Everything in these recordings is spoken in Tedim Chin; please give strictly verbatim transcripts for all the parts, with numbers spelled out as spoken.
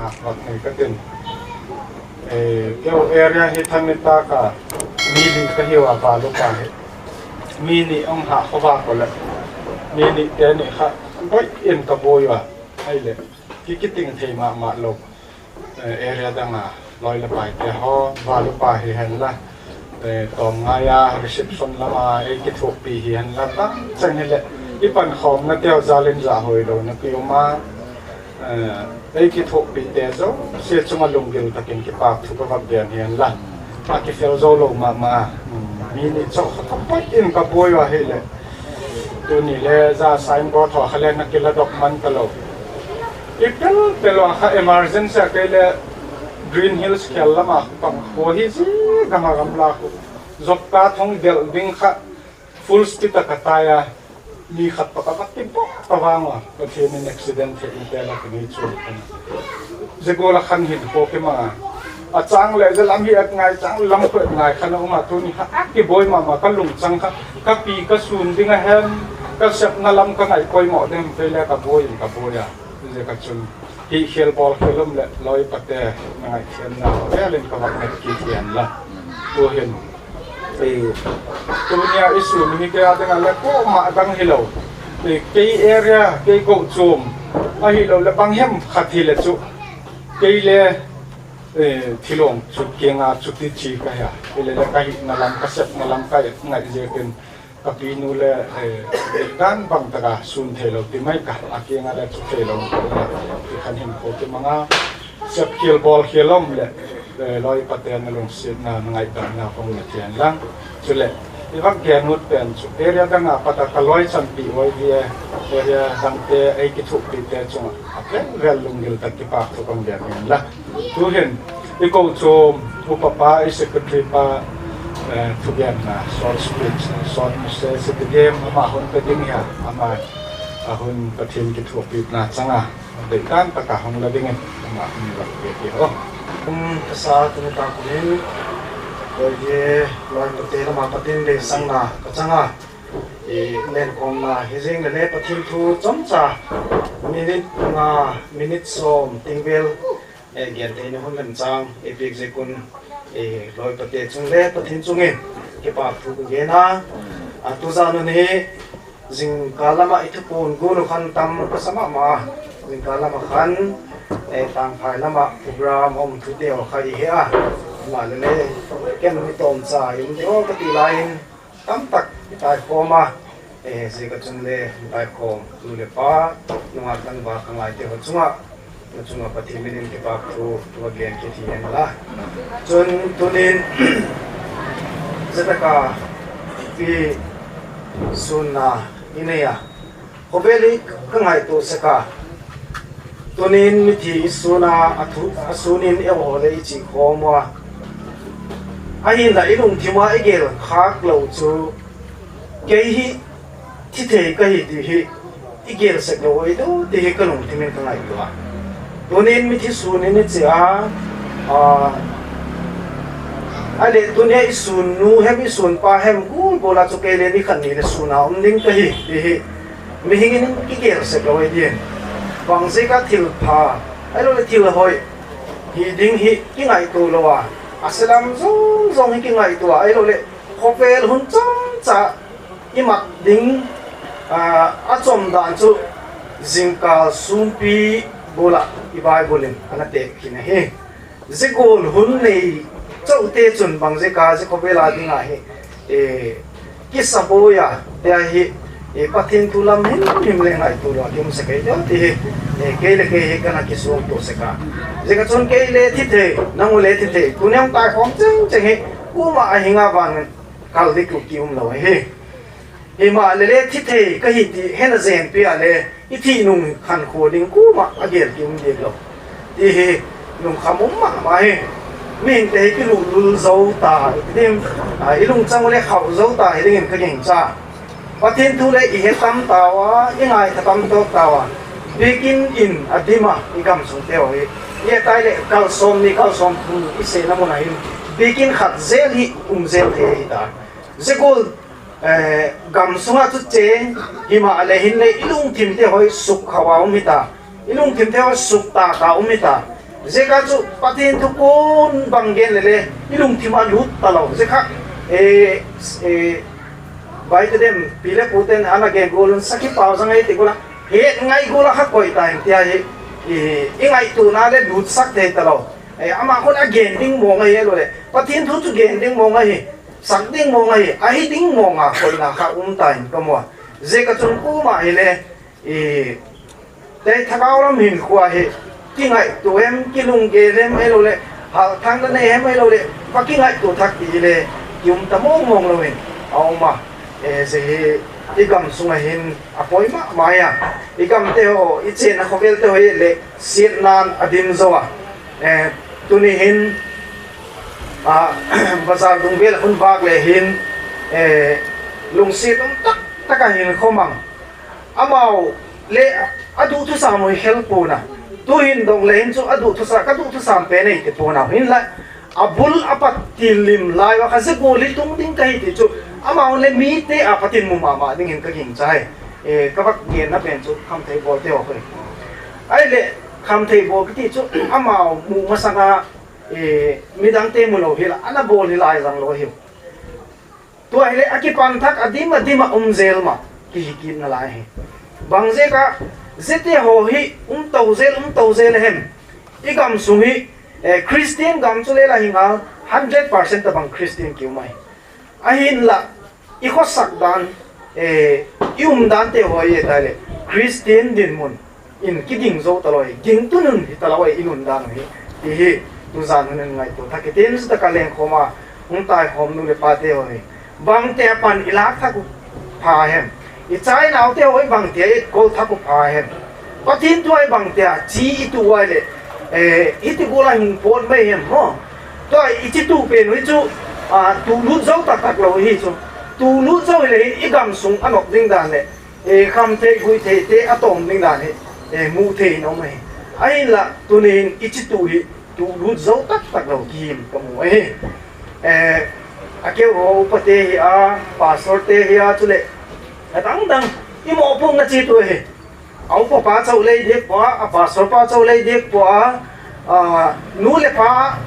Vak nei ka tin. Keu area hi Thangnitak a mi nih ka hi uh a, Valupa hi mi nih hong hah khuavak uh leh mi nihte nih kha baih in ka buai uh a, ahih leh ki kiting thei mahmah lo. Area dang a lawi le paite haw, Valupa hi hen la, tawm ngai a reception lam a ei kithuahpih hi hen la, tam ceng hi leh i pankhawmnate aw zal in zah hoih lo napi om a, ei kithuahpihte zosia cungah lunggil takin kipakthu ka vak gen hi hen la, a kifel zo lo mahmah a, mi nih cawh kha ka baih in ka buai uh a, ahih leh tuni le za signboard haw kha le na kila dok man ta lo. I pelpel uh a kha emergency a kei le Green Hills khel lam a pang khua hi zi, gam a gamla khu zop ka thong delh ding kha full speed a ka tai a, mi khat tawh ka va kibawk ka vang uh a, Pathian in accident theih in tel a ka ngei cu. Zia gual a khan hin khua kimang a, a cang le zia lam hi et ngai, cang lam khu et ngai khan a um a, tuni kha a kibuai mahmah, ka lungchang kha ka pi ka sun ding a hem, ka sepna lam ka ngaih poimawh ding hem kei le ka buai in ka buai a, zia ka cun hih khial bawl khial om le lawipate na ngaihthiamna vel in ka vak nget kik hi hen la. Tu hin, ei, tuni a i sun hi kei a ding a le kuamah dang hi lo. Ei, kei area, kei kochuam ahi lo le bang hem khat hi le cu kei le, ei, thilawng cu kiang a cuti ci ka hi a, kei le le ka hihna lam, ka sepna lam ka ngaih ziakin ka pinu le, eh, dan bang taka sun thei lo ti mai ka, a kiang a le cu thei lo ti khan hin khua kimang a, siap khial bawl khial om le, eh, lawipate na lungsiatna, na ngaihdamna kong na thian lang. Cu le i vak gen ut pen cu area dang a pat a ka lawi chanpih Y D A area dangte ei kithuahpihte cungah a pen vel lunggil tak kipakthu kong gen hi hen la. Tu hin i kochuam upa pa, i secretary pa, eh, thugenna, short speech, short message si ti ding, amah hun pe ding hi a, amah a hun Pathian kithuahpihna cang a deihdan taka hong la dingin amah hun la pe ding hi. Kum ka sa tuni ta kunin, koi hi, lawipate lamah Pathian deihsakna ka cang a, i lenkhawmna hi zing le le Pathian thu comca minute nga, minute sawm ting vel, eh, gen thei ni hun lemcang i piak ziak un, eh, lawipate cung le Pathian cungin kipakthu ka gen a. A, tuzan hun hi zingkal lamah i thupun gun uh khan tam ka sa mahmah a, zingkal lamah khan, eh, Tangphai lamah program a om thute aw kha i heh a, amah le le ken mi tawmca i um ding aw ka ti lai-in tamtak i taikhawm a, eh, zia ka cun le i taikhawm nu le pa, nungak tangval ka ngaite haw cungah, na cungah Pathian minin kipakthu thu a gen khit hi hen la. Cun tunin zia taka i sunna i nei a, khawvel hi ka ngaihtuah sek a, tunin mithi i sun a, a thu, a sunin i awh le i cih khawm uh a, ahin la i lungthim a i gel khak lo cu, kei hi thi thei ka hi ti hi i gel sek lo aw i do ti hi ka lungthim in ka ngaihtuah a. Tunin mithi sunin i ci a, a, a le tunia i sun nu hem i sun pa hem gulgul a cu kei le ni khat ni le sun a om ding ka hi ti hi mihing in kigel sek lo ahi din. Bang zika thil pha ahi lo le thil hoih hi ding hi kingaihtuah lo a, a silam zong zong hi kingaihtuah ahi lo le khawvel hun camca i mat ding, aa, a com dan cu zingkal sumpi bulah i Bible in a na teh khin ahi. Zigul hun nei cote cun bang zika zi khawvel a dingah hi, e, kisa bawi a, tia hi, e, Pathian thu lam himhim le ngaihtuah lo a ki um se kei deuh ti hi, e, kei le kei hi kan a kisuang tuah se ka. Zika cun kei le thi thei, nang u le thi thei, tuni hong taikhawm cengceng hi, kumah a hing a van kal dik uh ki um lo hi. Hi mah le le thi thei ka hi ti hen a zenpi ah le i thih nung khankhua ding kumah a gel ki um dik lo. Ti hi lungkham um mahmah hi. Mihingte hi kiluhlul zo ta i ti ding, a, i lungcang uh le khauh zo ta hi dingin ka gingca. Pathian thu le i he tam ta uh a, i ngaitha tam tawk ta uh a, biakinn in a dim a i gam sungte uh hi i et ai le kal sawm ni kal sawm thum i sehna mun ah hin biakinn khat zel hi um zel thei hi ta. Zikul, eh, gam sungah cu ceng hi mah le hin le i lungthimte hawi suk khauh a um hi ta, i lungthimte hawi suk tak a um hi ta. Ziaka cu Pathian thu kun bang gen lele i lungthim ah lut ta lo. Ziaka e, e, Baite dem pi le puten ana gen gulun sakhi pau zang ei ti gula het ngai gula kha koi ta in tia hi. I, i ngaihtuhna le lutsak thei ta lo. E, amah khun a gen ding mawng ahi lo le Pathian thu cu gen ding mawng ahi, sak ding mawng ahi, ahi ding mawng a koina kha um ta in ka mua. Ziaka cun kuma hi le i tei thakau lam hin khua hi kingaihtu em, kilunggel em ei lo le halthang na nei em ei lo le va kingaihtu thak ti le kium ta mawngmawng lo in a um a. E, zi hi i gam sungah hin a pawi mahmah a, i gamte haw i cian a khawvelte haw hi le siatnan a dim zo a. E, tuni hin a bazar dung vel a hun vak le hin e, lungsiat um taktak a hin khawmang amau le a duh thusam uh hi khel puna. Tuhin dong le hin cu a duh thusam, ka duh thusam pen ei ti puna. Hin lai a bul a pat ti lim lai wa kha zikul hi tung ding ka hi ti cu amau le mite a patin mu mahmah dingin ka ging cai. E, ka vak genna pen cu khamthei bawlte aw koi. Ai le khamthei bawl ka ti cu amau mu masanga e, midangte mu lo hi la ana bawl hi lai zang lo hi. Tua hi le a kipan thak a dim a dim a um zel mah kihi kit na lai hi. Bang ziaka zite haw hi um to zel, um to zel hem. I gam sung hi e, Christian gam cu le la hi ngal hundred percent tabang Christian ki um ahi. Ahin la i khuasak dan e, i um dante haw hi e tai le Christian dinmun in kiding zo ta lo hi, ging tu nun hi ta lo hi, i nun dan uh hi ti hi. Tuzan hun in ngaihtu thak i tin zutaka lengkhawm a hung tai khawm nu le pate haw hi. Bangte a pan i lak thak uh pha hem? I cai naute haw hi bangte a i kol thak uh pha hem? Pathian thu a i bangte a ci i tu uai le e, i ti gula hing pawt mai hem maw? Tua i ci tu pen uh hi cu a, tu lut zo taktak lo hi cu. Tu lut zo hi le hin i gam sung a nok ding dan le e, kham thei, guih thei te a tawm ding dan hi e, mu thei in om hi. Ahin la tuni hin i ci tu hi tu lut zo taktak lo kihim ka mu ahi. E, a keu haw upate hi a, pastor te hi a, cu le a dangdang i mawhphung na ci tu hi. A upa pa co lei dik pua, a pastor pa co lei dik pua, a, nu le pa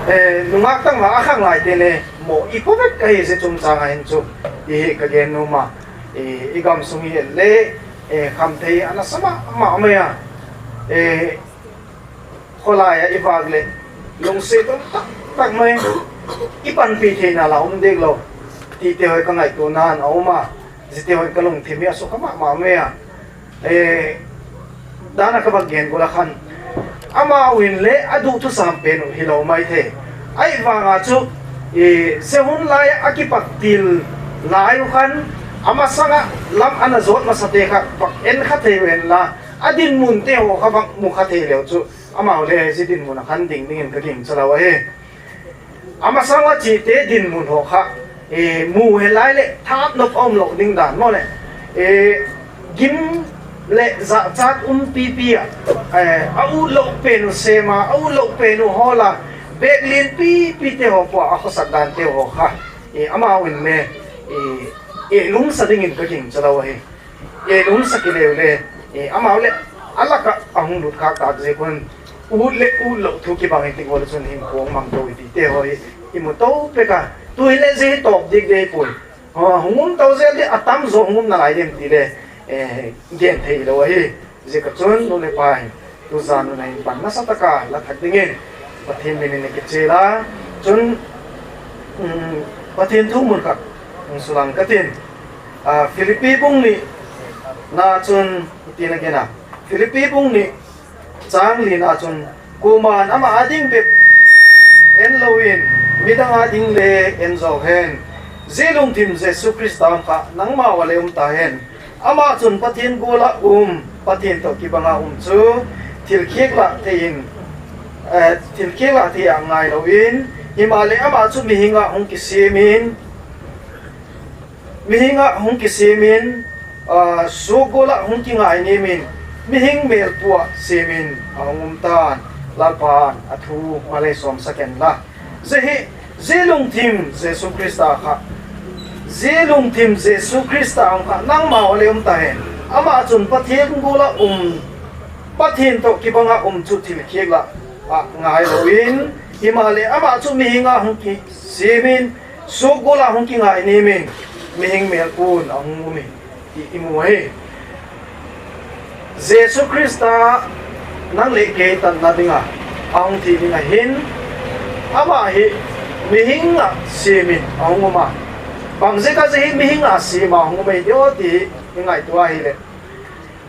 e, nungak tangma a khang lai te le maw i pua vek ka hi zi cung cang a hin cu i hi ka gen nu ma. I, i gam sung hi le e, kham thei a na sa mahmah mai a e, khualai ah i vak le lungsi tum taktak mai i panpi theihna la um dek lo. Tite hoi ka ngaihtuahna in a um a, zite hoi ka lungthim hi a sukha mahmah mai a. E, dana ka bak gen gula khan amau in le a duh thusam pen uh hi lo mai thei. Aih vanga cu i zehun lai a kipat til lai uh khan a masangah lam a na zawt masate kha bak en kha thei uh en la a dinmunte haw kha bak mu kha thei leu cu amau le zi dinmun a khan ding dingin ka ging ca lo ahi. A masang a cihte dinmun haw kha e, mu he lai le thap nop a um loh ding dan maw le e, gim le zahcat um pipi ah e, a ut loh pen uh sema a ut loh pen uh hawla bek lin pipite haw pua a khuasak dante haw kha e, amau in le e, e lungsa dingin ka ging ca lo ahi. E lungsa kileu le e, amau le a lakah a hung lutkhak tak zek un ut le ut loh thu kibang i tik awle cun hin khuang mang to i tite haw hi i mu to peka. Tu hi le zi hi tawp dik dei pui. Hung um to zel dih a tam zaw hung um na lai dem ti le e, gen thei lo ahi. Zika cun nu le pa hi tuzan nuna in pan nasa taka la thak dingin Pathian min in i kici la cun um, Pathian thu mun khat hung sulang ka tin. A, Filipi bung nih na cun tina gena Filipi bung nih cang lina cun kuman amah ading bep en loin midang ading le en zo hen. Zi lungthim Jesu Khrista kha nangmau a le um ta hen. Amah cun Pathian gula um, Pathian tawh kibanga um cu thilkhiak lah thei in, eh, thilkhiak lah thei ah ngai loin, himahleh amah cu mihing ah hung kisimin, mihing ah hung kisimin, ah, suak gula hung kingai nimin, mihing melpuah simin a hung um tan. Lalpa in a thu malei sawmsak en la. Zi hi, zi lungthim Jesu Khrista kha, zi lungthim Jesu Khrista hong kha nangmau a le um ta hen. Amah cun Pathian gula um, Pathian tawh kibangah um cu thilkhiak lah ah ngai loin, himahleh amah cu mihing ah hong kisimin, sukgul ah hong kingai nimin, mihing melpun a hong um hi, i, i mu hi. Jesuh Khrista nang le kei tatna dingah a hong thih ding ahin, amah hi mihing ah simin a hong um a, bang zia ka zia hi mihing ah sima a hong um ahi deuh ti i ngaihtuah ahileh,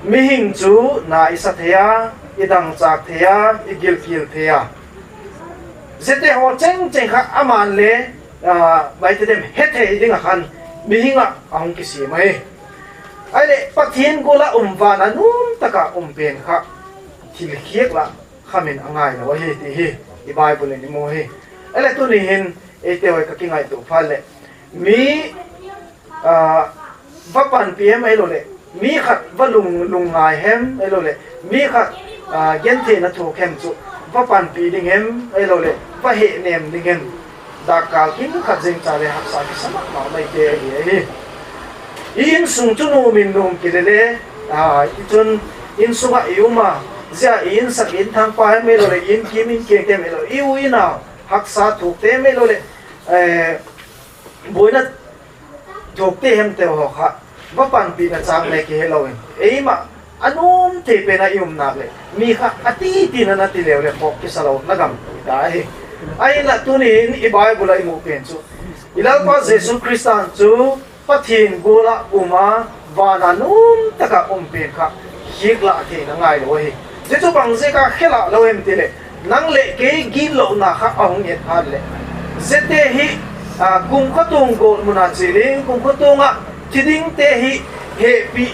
mihing cu na i sa thei a, i dangcak thei a, i gilkil thei a, ziate haw cengceng kha a man le, aa, maite dem he thei ding a khan mihing ah a hong kisim ahi. Ahi leh Pathian gul ah um, van a num takah um pen kha thilkhiak lah khamin a ngai lo ahi ti hi i Bible in i mu hi. Ahi leh tuni hin eite hawi ka kingaihtuah phat leh mi, aa, va panpih hem ei lo leh, mi khat va lung, lungngai hem ei lo leh, mi khat, aa, gentheihna thuk hem cu va panpih ding hem ei lo leh, va hehnem ding hem, dakkal kim khat zing ca le haksa kisa mahmah maite ahi, ahi. I inn sung cu numin num kile le, aa, i cun inn sungah i um a, zia i inn sak inn thangpa hem ei lo leh, inn kim inn kengte hem ei lo, i u i nau haksa thukte hem ei lo leh, eh, buaina thukte hemte haw kha va panpihna cang le kihe loin, eimah a num thei pen a i um nak le mi kha a ti ti na na ti leu le phawk kisa lo na gam ta hi. Ahi na tuni in i Bible a i muh pen cu i Lalpa Jesuh Khrista cu Pathian gul ah um a, van a num takah um pen kha khiklah theihna ngai lo ahi. Zia cu bang zia ka khiklah lo em ti le, nang le kei gitlohna kha a hong et phat le, ziate hi, aa, kumkhuatung goal mun ah ci ding, kumkhuatung ah thi dingte hi hehpih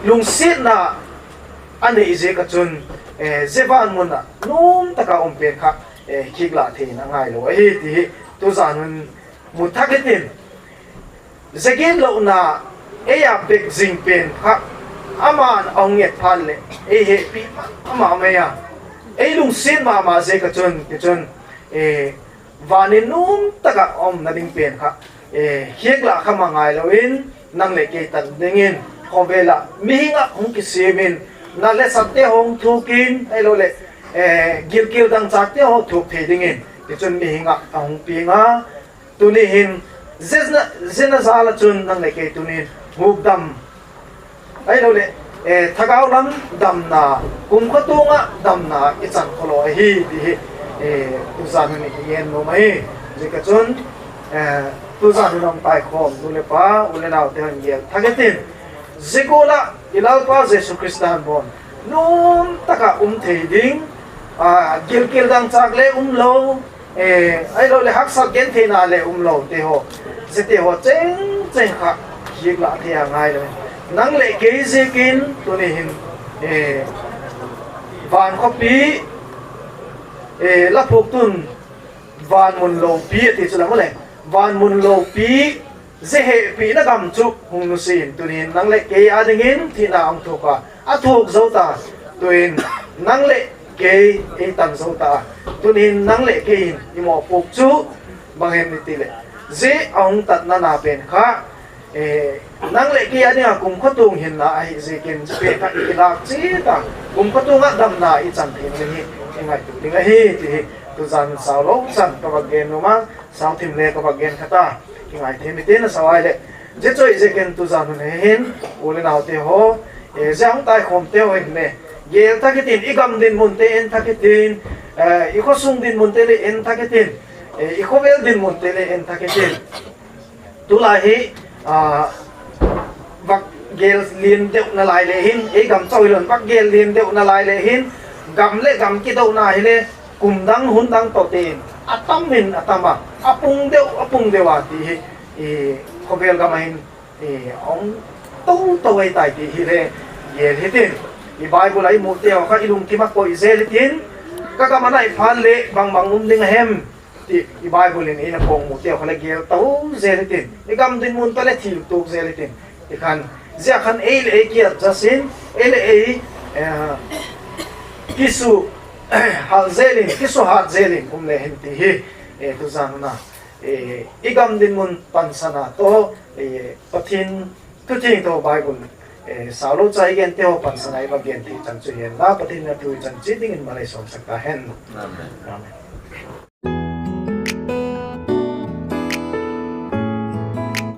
lungsiatna a neih ziak a cun, eh, zia van mun ah num takah um pen kha, eh, khiklah theihna ngai lo ahi ti hi tuzan hun mu thak hitin. Zia gitlohna ei a pek zing pen kha a man a hong et phat le ei hehpih mahmah mai a, ei lungsit mahmah ziak a cun, ti cun, eh, van in num takah a um nading pen kha, eh, khiklah kha mah ngai loin nang le kei tan dingin khawvel ah mihing ah hong kisimin na le sakte hong thukin ei lo le, eh, gilkil dangcakte hong thuk thei dingin, ti cun mihing ah a hong piang a, tuni hin zina, zina zal ah cun nang le kei tuni hin hukdam, ahi lo le, eh, thagau lam damna, kumkhua tungah damna i can khawh lo ahi ti hi, eh, tuzan hun i gen nuam ahi. Zika cun, eh, tuzan hun hong taikhawm nu le pa, u le naute hong gel thak hitin, zikul ah i Lalpa Jesuh Khrista hong bawn num takah um thei ding, ah, gilkil dangcak le um lo, eh, ahi lo le haksat gentheihna le um lo te haw, zite haw cengceng kha khiklah thei a ngai lo. Nang le kei zikin tuni hin, eh, van khuapi, eh, laphuk tun van mun lopi a ti cu lam le van mun lopi zia hehpihna gam cu hung nusia in tuni in nang le kei adingin thihna hong thuk a, a thuk zo ta. Tuin nang le kei ei tan zo ta. Tuni in nang le kei in i mawhpuk cu bang hiam i ti le zia a hung tatna na pen kha, eh, nang le kei adingah kumkhua tung hinna ahi zikin zia pen kha i kilak cita, kumkhua tungah damna i can theihna ding hi i ngaihtuah ding ahi ti hi tuzan sau lo can ka va gen nuam a. Sau thim le ka va gen khat a, kingai thei mi te na sau ai le. Zia cuai zikin tuzan hun he hin, u le naute haw, eh, zia hong taikhawmte haw hin le gel thak hitin, i gam dinmunte en thak hitin, eh, i khuasung dinmunte le en thak hitin, eh, i khuavel dinmunte le en thak hitin. Tulai hi, ah, vak gel lian deuh na lai le hin, ei gam co hi lo in vak gel lian deuh na lai le hin, gam le gam kidohna hi le, kum dang hun dang tawh tein a tam in a tam a, a pung deuh a pung deuh a ti hi, i khuavel gam ah hin, i hong toto ei tai ti hi le gel hitin. I Bible ah i muhte haw kha i lungkim ah koih zel hitin, ka gam a naih phan le bangbang um ding a hem ti i Bible in i na pawng muhte haw kha le gel to zel hitin. I gam dinmun tawh le thil tuk zel hitin. I khan zia khan ei le ei ki-adjust in, ei le ei, eh, kisu halh zelin, kisuhat zelin um le hin ti hi, eh, tuzan hun a, eh, i gam dinmun pansana tawh, eh, Pathian thu thiangtho Bible Eh, sau lo ca i gente haw pansan a i va gen theih ciang chu hi hen la, Pathian in a thu i cang cih dingin malei sawmsak ta hen. Amen. Amen.